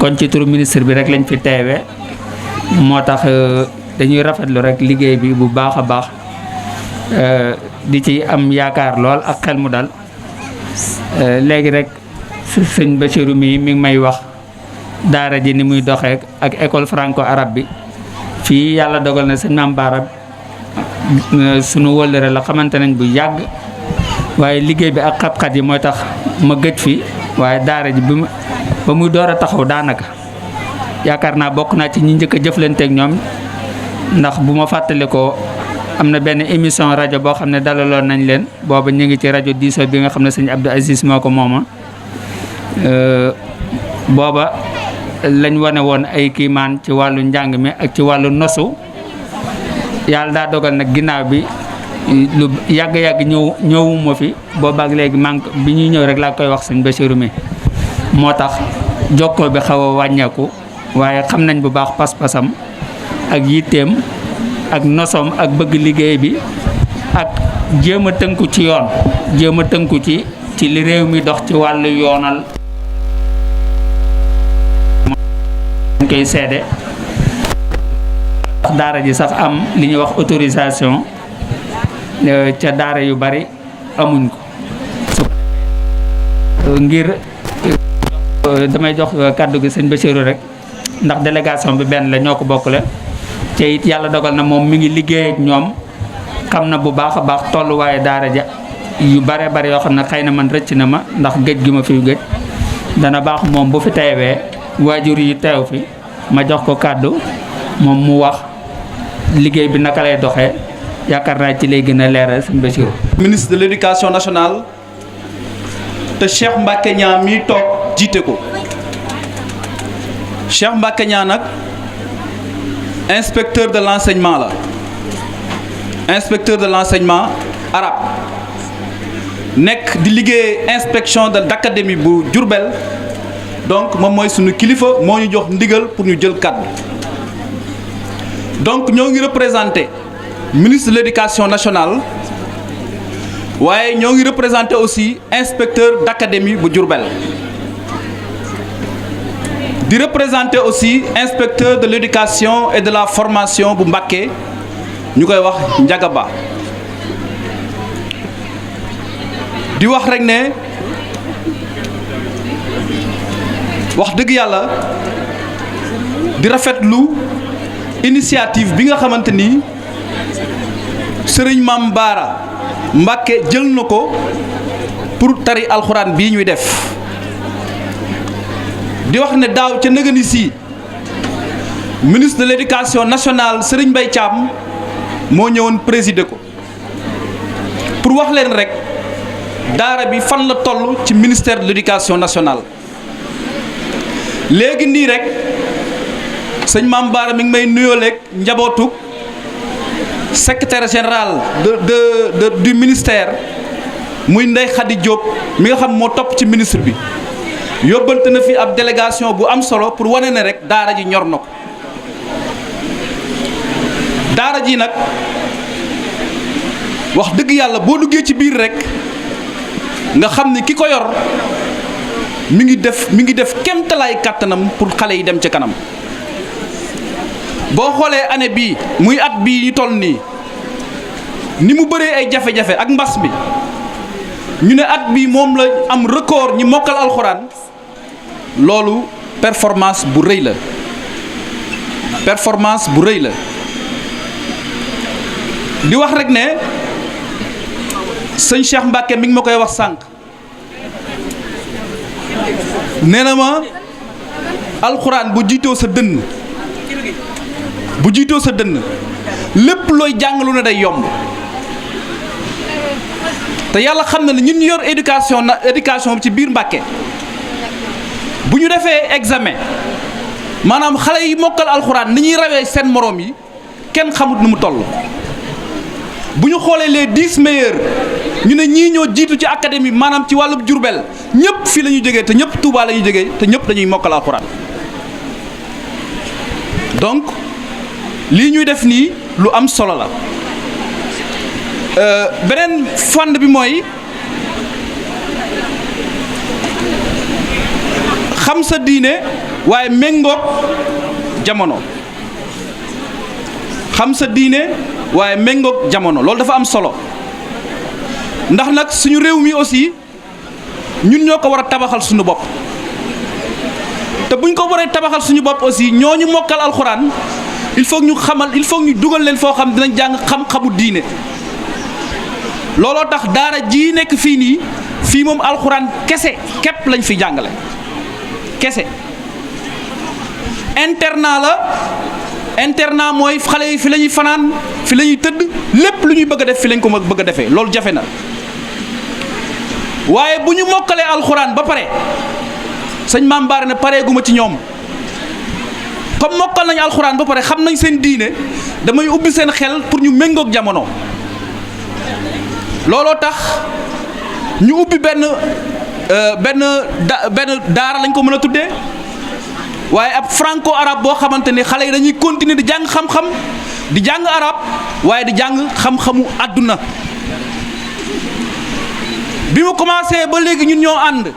kon ci turu ministre bi rek lañ fi teewe moo tax dañuy rafetlu rek liggéey bi bu baax a baax di ci am yaakaar lool ak xel mu dal léegi rek sëñ Bachirou mi ngi may wax daara ji ni muy doxee ak école franco arabe bi fii yàlla dogal na sëñ Mame Bara sunu wëllëre la xamante nañ bu yàgg waaye liggéey bi ak xat-xat yi mooy tax ma gëj fi waaye daara ji ba muy door a taxaw daanaka yaakaar naa bokk naa ci ñi njëkk a jëflanteeg ñoom ndax bu ma fàttali ko am na benn émission rajo boo xam ne dalaloon nañ leen booba ñu ngi ci rajo Diso bi nga xam ne sëñ Abdou Aziz moo ko mooma booba lañ wane woon ay kiimaan ci wàllu njàng mi ak ci wàllu nosu yàlla daa dogal nag ginnaaw bi lu yàgg-yàgg ñëwuma fi boobaak léegi bi ñuy ñëw rek laa koy wax sëñ Bachirou mi moo tax jokkoo bi xaw a wàññeeku waaye xam nañ bu baax pas-pasam ak yitteem ak nosoom ak bëgg liggéey bi ak jéem a tënku ci yoon jéem a tënku ci li réew mi dox ci wàllu yoonal dañ koy seede daara ji sax am li ñuy wax autorisation ca daara yu bari amuñ ko ngir damay jox kàddu gi sëñ Bachirou rek ndax délégation bi benn la ñoo ko bokkule te it yàlla dogal na moom mi ngi liggéey ak ñoom xam na bu baax a baax tolluwaaye daara ja yu bare bare yoo xam ne xëy na man rëcc na ma ndax géej gi ma fi géej dana baax moom bu fi teewee waajur yi teew fi ma jox ko kàddu moom mu wax liggéey bi naka lay doxee yaakaar naa ci lay gën a leeral sëñ Bachirou. ministre de l'éducation nationale te Cheikh Mbacké Niang mi toog jiite ko Cheikh Mbacké Niang nag inspecteur de l'enseignement la inspecteur de l'enseignement arabe nekk di liggéey inspection d'académie bu Diourbel donc moom mooy sunu kilifa moo ñu jox ndigal pour ñu jël kàddu donc ñoo ngi représenté ministre de l'éducation nationale waaye ñoo ngi représenté aussi inspecteur d'académie bu Diourbel di représenter aussi inspecteur de l'éducation et de la formation bu Mbacké ñu koy wax Ndiaga Ba di wax rek ne wax dëgg yàlla di rafetlu initiative bi nga xamante ni Serigne Mame Bara Mbacké jël na ko pour tari alxuraan bii ñuy def di wax ne daaw ca nëgëni si ministre de l'éducation nationale Serigne Mbaye Thiam moo ñëwoon présider ko pour wax leen rek daara bi fan la toll ci ministère de l'éducation nationale léegi nii rek sëñ Mame Bara mi ngi may nuyooleeg njabootu secrétaire général du ministère muy Ndeye Khady Diop mi nga xam moo topp ci ministre bi yóbbante na fi ab délégation bu am solo pour wane ne rek daara ji ñor na ko daara ji nag wax dëgg yàlla boo duggee ci biir rek nga xam ni ki ko yor mi ngi def kéemtalaay kàttanam pour xale yi dem ca kanam boo xoolee année bii muy at bii ñu toll nii ni mu bëree ay jafe-jafe ak mbas bi ñu ne at bii moom la am record ñi mokkal alxuraan loolu performance bu rëy la di wax rek ne sëñ Cheikh Mbacké mi ngi ma koy wax sànq nee na ma alxuraan bu jiitoo sa dënn lépp looy jàngalu ne day yomb te yàlla xam na ne ñun ñu yor éducation ci biir Mbacké bu ñu defee examen maanaam xale yi mokkal alxuraan ni ñuy rawee seen moroom yi kenn xamut nu mu toll bu ñu xoolee les 10 meilleurs ñu ne ñii ñoo jiitu ci académie maanaam ci wàllum Jurbel ñëpp fii la ñuy jógee te ñëpp Touba la ñuy jógee te ñëpp dañuy mokkal alxuraan donc lii ñuy def nii lu am solo la beneen fànn bi mooy xam sa diine waaye méngoog jamono xam sa diine waaye méngoog jamono loolu dafa am solo ndax nag suñu réew mi aussi ñun ñoo ko war a tabaxal suñu bopp te buñ ko waree tabaxal suñu bopp aussi ñooñu mokkal alxuraan il faut ñu dugal leen foo xam dinañ jàng xam-xamu diine looloo tax daara ji nekk fii nii fii moom alxuraan kese képp lañ fi jàngale kese internat mooy xale yi fi la ñuy fanaan fi la ñuy tëdd lépp lu ñuy bëgg a def fi lañ ko bëgg a defee loolu jafe na waaye bu ñu mokkalee alxuraan ba pare sëñ Maam Bara ne pareeguma ci ñoom comme mokkal nañu alxuraan ba pare xam nañ seen diine damay ubbi seen xel pour ñu méngoog jamono looloo tax ñu ubbi benn daara lañ ko mën a tuddee waaye ab franco arabe boo xamante ni xale yi dañuy continuer di jàng xam-xam di jàng arab waaye di jàng xam-xamu àdduna bi mu commencé ba léegi ñun ñoo ànd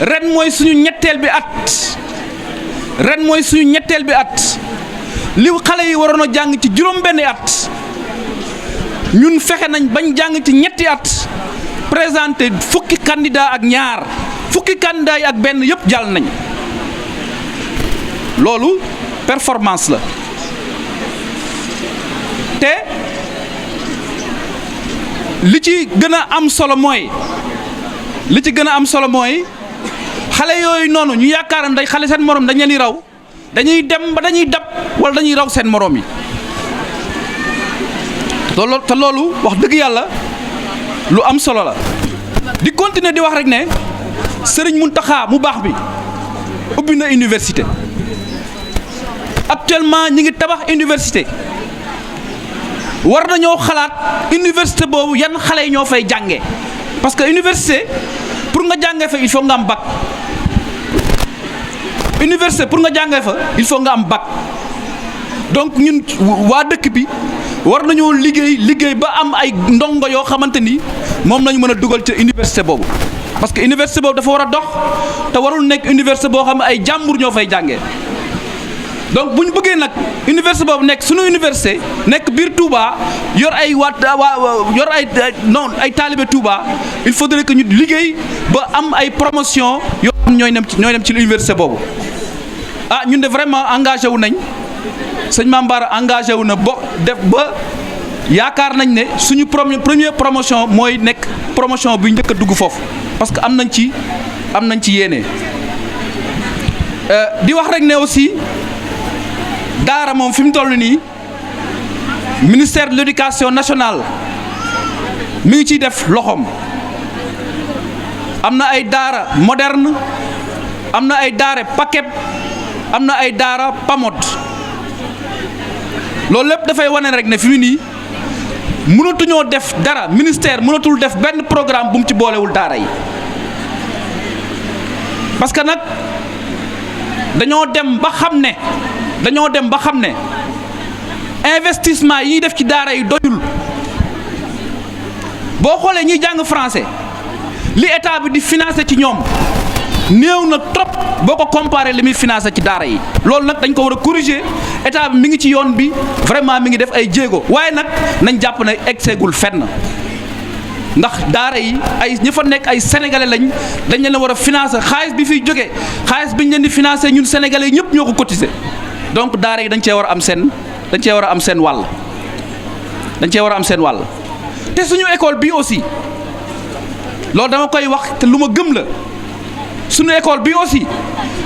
ren mooy suñu ñetteel bi at li xale yi waroon a jàng ci juróom-benni at ñun fexe nañ bañ jàng ci ñetti at présenté fukki candidat ak ñaar fukki candidat yi ak benn yëpp jàll nañ loolu performance la te li ci gën a am solo mooy xale yooyu noonu ñu yaakaar ne xale seen morom dañ leen di raw dañuy dem ba dañuy dab wala dañuy raw seen morom yi loolu wax dëgg yàlla lu am solo la di continuer di wax rek ne Serigne Mountakha mu baax bi ubbi na université actuellement ñi ngi tabax université war nañoo xalaat université boobu yan xale yi ñoo fay jàngee parce que université pour nga jàngee fa il faut nga am bac il faut nga am bac donc ñun waa dëkk bi war nañoo liggéey ba am ay ndongo yoo xamante ni moom lañu mën a dugal ci université boobu parce que université boobu dafa war a dox te warul nekk université boo xam ne ay jàmbur ñoo fay jàngee donc bu ñu bëggee nag université boobu nekk sunu université nekk biir Touba yor ay taalibe Touba il faudrait que ñu liggéey ba am ay promotion yoo xam ñooy dem ci université boobu ñun de vraiment engagé wu nañ sëñ Maam Bara engagé wu na ba yaakaar nañ ne suñu première promotion mooy nekk promotion bi njëkk a dugg foofu parce que am nañ ci yéene di wax rek ne aussi daara moom fi mu toll nii ministère de l'éducation nationale mi ngi ciy def loxoom am na ay daara moderne am na ay daara PAKEB am na ay daara PAMOD loolu lépp dafay wane rek ne fi mu nii mënatuñoo def dara ministère mënatul def benn programme bu mu ci boolewul daara yi parce que nag dañoo dem ba xam ne investissement yi ñuy def ci daara yi doyul boo xoolee ñiy jàng français li état bi di financer ci ñoom néew na trop boo ko comparé li muy financer ci daara yi loolu nag dañ ko war a corriger état bi mi ngi ci yoon bi vraiment mi ngi def ay jéego waaye nag nañ jàpp ne egseegul fenn ndax daara yi ay ñi fa nekk ay sénégalais lañ dañ leen war a financer xaalis bi fiy jógee xaalis bi ñu leen di financer ñun sénégalais ñëpp ñoo ko cotiser donc daara yi dañ cee war a am seen wàll te suñu école bii aussi loolu dama koy wax te lu ma gëm la suñu école bii aussi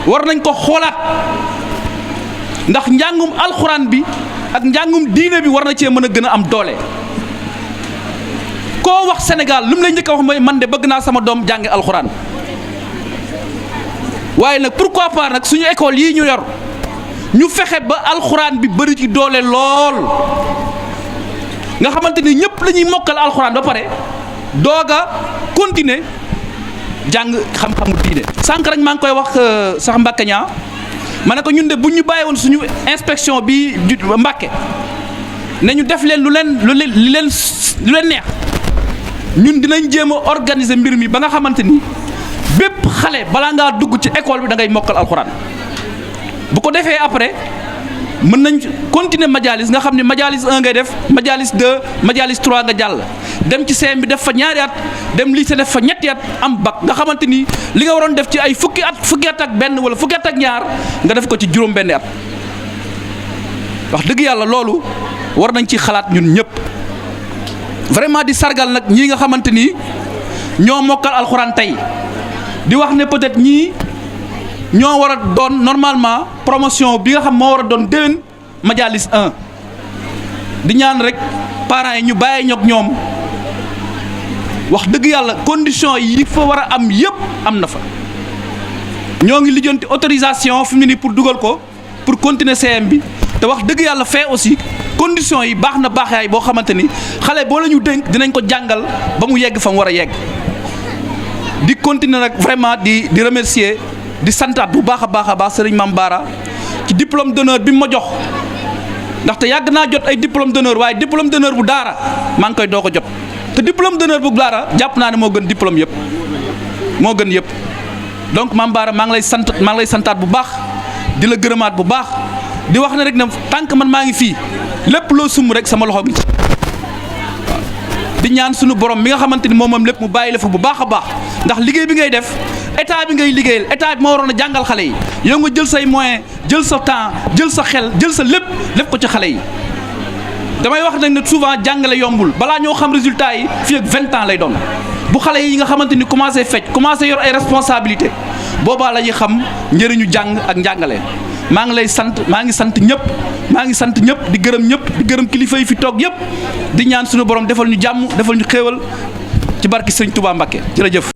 war nañ ko xoolaat ndax njàngum alxuraan bi ak njàngum diine bi war na cee mën a gën a am doole koo wax Sénégal lu mu lay njëkk a wax mooy man de bëgg naa sama doom jàngi alxuraan waaye nag pourquoi pas nag suñu école yii ñu yor ñu fexe ba alxuraan bi bëri ci doole lool nga xamante ni ñëpp la ñuy mokkal alxuraan ba pare doog a continuer jàng xam-xamu diine. sànq rek maa ngi koy wax sax Mbacke ñaa ma ne ko ñun de bu ñu bàyyi woon suñu inspection bi Mbacke ne ñu def leen lu leen neex ñun dinañ jéem a organiser mbir mi ba nga xamante ni bépp xale balaa ngaa dugg ci école bi da ngay mokkal alxuraan bu ko defee après mën nañ continuer majalis nga xam ne majalis 1 ngay def majalis 2 majalis 3 nga jàll dem ci CM bi def fa ñaari at dem lycée def fa ñetti at am bac nga xamante ni li nga waroon def ci ay fukki at ak benn wala fukki at ak ñaar nga def ko ci juróom benn at wax dëgg yàlla loolu war nañ ci xalaat ñun ñëpp vraiment di sargal nag ñii nga xamante ni ñoo mokkal alxuraan tey di wax ne peut-être ñii ñoo war a doon normalement promotion bi nga xam moo war a doon déwén majalis 1 di ñaan rek parents yi ñu bàyyi ñoog ñoom wax dëgg yàlla condition yi fa war a am yëpp am na fa ñoo ngi lijjanti autorisation fi mu ne nii pour dugal ko pour continuer CM bi te wax dëgg yàlla fee aussi condition yi baax na baaxaay boo xamante ni xale boo la ñu dénk dinañ ko jàngal ba mu yegg fa mu war a yegg di continuer nag vraiment di remercier di santaat bu baax a baax sëriñ Mame Bara ci diplôme d'honneur bi mu ma jox ndaxte yàgg naa jot ay diplôme d'honneur waaye diplôme d'honneur bu daara maa ngi koy doo ko jot te diplôme d'honneur bu daara jàpp naa ne moo gën diplôme yëpp moo gën yëpp donc Mame Bara maa ngi lay santaat bu baax di la gërëmaat bu baax di wax ne rek ne tànk man maa ngi fii lépp loo sumb rek sama loxo gi ci waaw di ñaan sunu borom mi nga xamante ni moom lépp mu bàyyi la fa bu baax a baax ndax liggéey bi ngay def état bi ngay liggéeyal état bi moo waroon a jàngal xale yi yow nga jël say moyens jël sa temps jël sa xel jël sa lépp ko ci xale yi damay wax nag ne souvent jàngale yombul balaa ñoo xam résultat yi fii ak 20 ans lay doon bu xale yi nga xamante ni commencé fecc commencé yor ay responsabilité boobaa la ñuy xam njëriñu jàng ak njàngale maa ngi sant ñëpp di gërëm kilifa yi fi toog yëpp di ñaan suñu borom defal ñu jàmm defal ñu xéewal ci barki Sëriñ Touba Mbacké jërëjëf.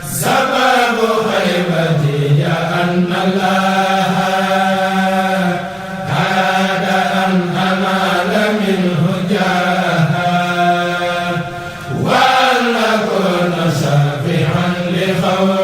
wa